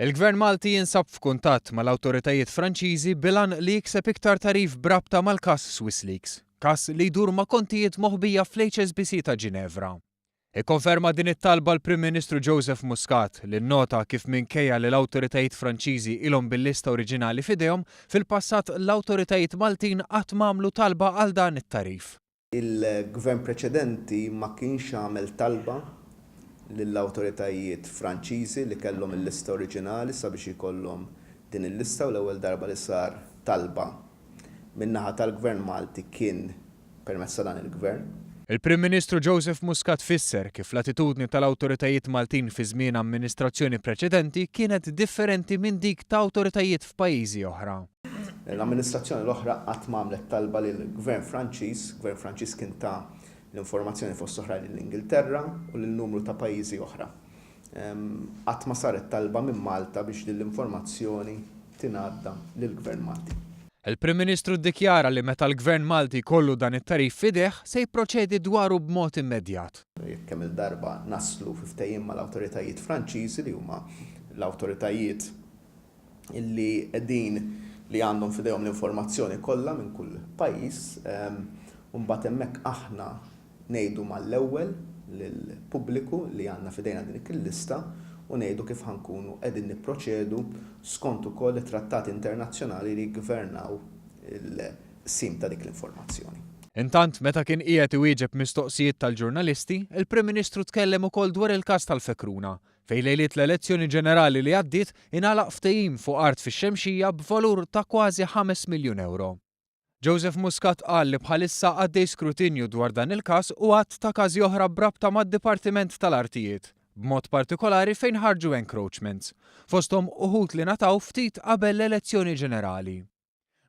Il-Gvern Malti jinsab f'kuntatt mal-awtoritajiet Franċiżi bil-għan li jikseb iktar tagħrif b'rabta mal-każ SwissLeaks, każ li jdur ma' kontijiet moħbija fl-HSBC ta' Ġinevra. Ikkonferma din it-talba l-Prim Ministru Joseph Muscat li nnota kif minkejja li l-awtoritajiet Franċiżi ilhom bil-lista oriġinali f'idejhom, fil-passat l-awtoritajiet Maltin qatt m'għamlu talba għal dan it-tagħrif. Il-Gvern preċedenti ma kienx għamel talba lill-awtoritajiet Franċiżi li kellhom il-lista oriġinali sabiex ikollhom din il-lista u l-ewwel darba li sar talba min-naħa tal-Gvern Malti kien permezz ta' dan il-Gvern. Il-Prim Ministru Joseph Muscat fisser kif l-attitudni tal-awtoritajiet Maltin fi żmien amministrazzjoni preċedenti kienet differenti minn dik ta' awtoritajiet f'pajjiżi oħra. L-amministrazzjoni l-oħra qatt ma għamlet talba lill-Gvern Franċiż, Gvern Franċiż kien ta l-informazzjoni fost oħrajn lill-Ingilterra u lil numru ta' pajjiżi oħra. Qatt ma saret talba minn Malta biex din l-informazzjoni tingħadda lill-Gvern Malti. Il-Prim Ministru ddikjara li meta l-Gvern Malti jkollu dan it-tagħrif f'idejh se jipproċedi dwaru b'mod immedjat. Jekk kemm-il darba naslu fi ftehim mal-awtoritajiet Franċiżi li huma l-awtoritajiet li qegħdin li għandhom f'idejhom l-informazzjoni kollha minn kull pajjiż u mbagħad hemmhekk aħna ngħidu mal-ewwel lill-pubbliku li għandna f'idejna din il-lista u ngħidu kif ħa nkunu qegħdin nipproċedu skont ukoll it-trattati internazzjonali li jiggvernaw il-qsim ta' dik l-informazzjoni. Intant, meta kien qiegħed iwieġeb mistoqsijiet tal-ġurnalisti, il-Prim Ministru tkellem ukoll dwar il-każ tal-Fekruna, fejn lejliet l-elezzjoni ġenerali li għaddiet ingħalaq ftehim fuq art fix-Xemxija b'valur ta' kważi 5 miljun ewro. Joseph Muscat qal li bħalissa għaddej skrutinju dwar dan il-każ u għadd ta' każi oħra b'rabta mad-Dipartiment tal-Artijiet, b'mod partikolari fejn ħarġu encroachments, fosthom uħud li ngħataw ftit qabel l-elezzjoni ġenerali.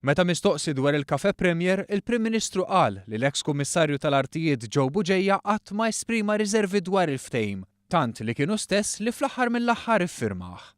Meta mistoqsi dwar il-Cafè Premier, il-Prim Ministru qal li l-eks Kummissarju tal-Artijiet Joe Bugeja qatt ma esprima riservi dwar il-ftehim, tant li kien hu stess li fl-aħħar mill-aħħar iffirmah.